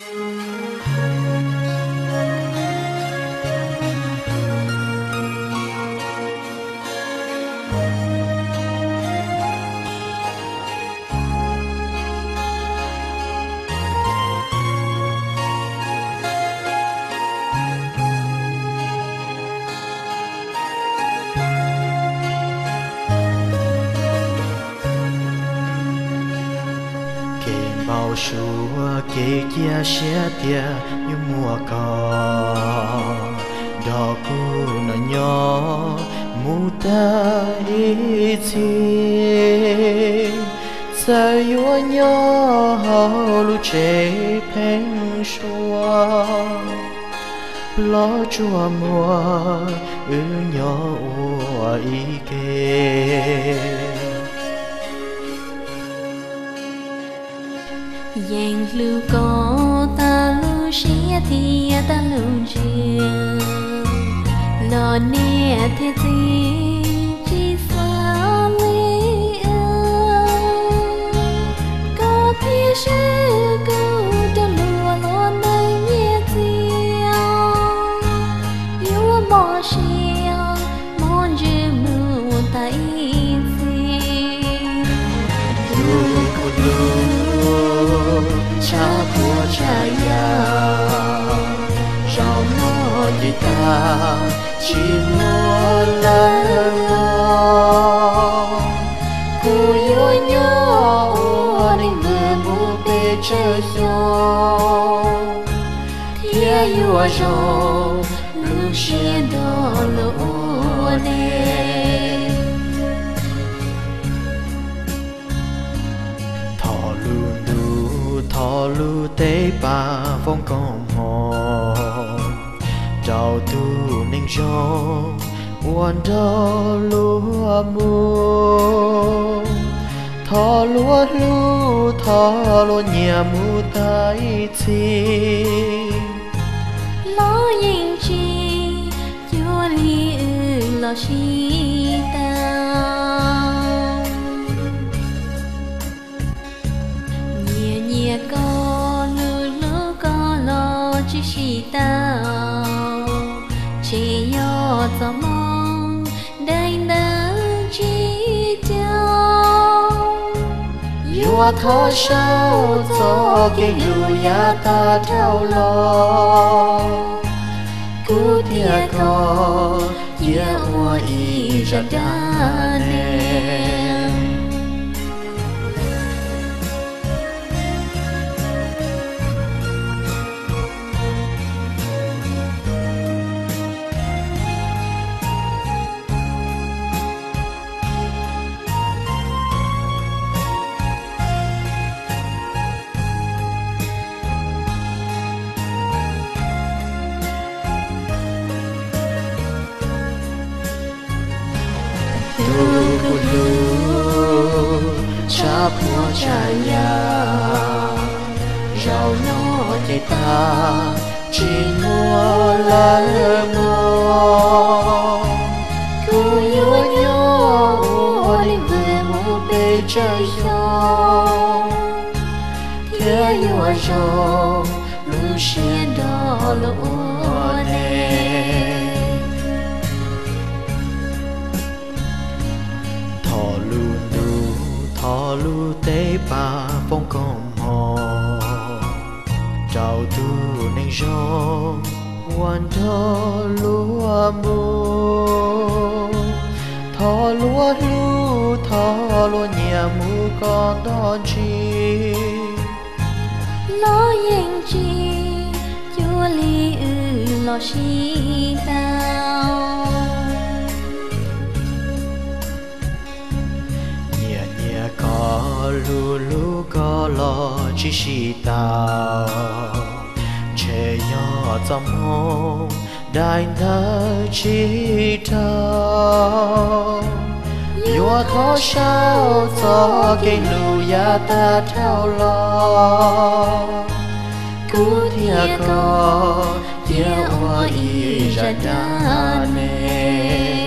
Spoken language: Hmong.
Kev npau suav kev cia siab tias yuav muaj koj nrog kuv noj nyob mus tag ib txhis. Txawm yuav nyob hauv lub tsev pheeb suab los tsuas muaj wb nyob ua ib ke. Yeej hlub koj tag lub siab thiab tag lub ntsws, los niam thiab txiv tsis xav li. Koj thiab sawv kuv rau luag los neeg nyiam txiag, yuav mos siab mos ntsws mus tas ib txhis. Hlub kuv hlub tshaj qhua tshaj yam, zaum no ces tag tsis muaj lawm los, kuv yuav nyob ua neeg vwm mus pes tsawg xyoo, thiab yuav zoo lub siab nrog luag ua neej. Thov lub ntuj thov lub teb pab foom koob hmoov rau tus neeg zoo uas nrog luag mus. Thov luag hlub thov luag nyiam mus tag ib txhis, los yeej tsis cuag li wb los sib tau. Nyiam nyiam koj hlub hlub koj los tsis sib tau, ntshe yog txoj hmoo daim ntawv tsis raug. Yuav thov sau txoj kev hlub yav tag dhau los, kuv thiab koj cia ua ib zaj dab neeg. Tus kuv hlub tshaj qhua tshaj yam, zaum no ces tag tsis muaj lawm mog. Kuv yuav nyob ua neeg vwm mus pes tsawg xyoo, thiab yuav zoo lub siab nrog luag ua neej. Thov lub ntuj thov lub teb pab foom koob hmoov rau tus neeg zoo uas nrog luag mus. Thov luag hlub thov luag nyiam mus kom nto ntsis, los yeej tsis cuag li wb los sib tau. Nyiam nyiam koj hlub hlub koj los tsis sib tau, ntshe yog txoj hmoo daim ntawv tsis raug. Yuav thov sau txoj kev hlub yav tag dhau los, kuv thiab koj cia ua ib zaj dab neeg.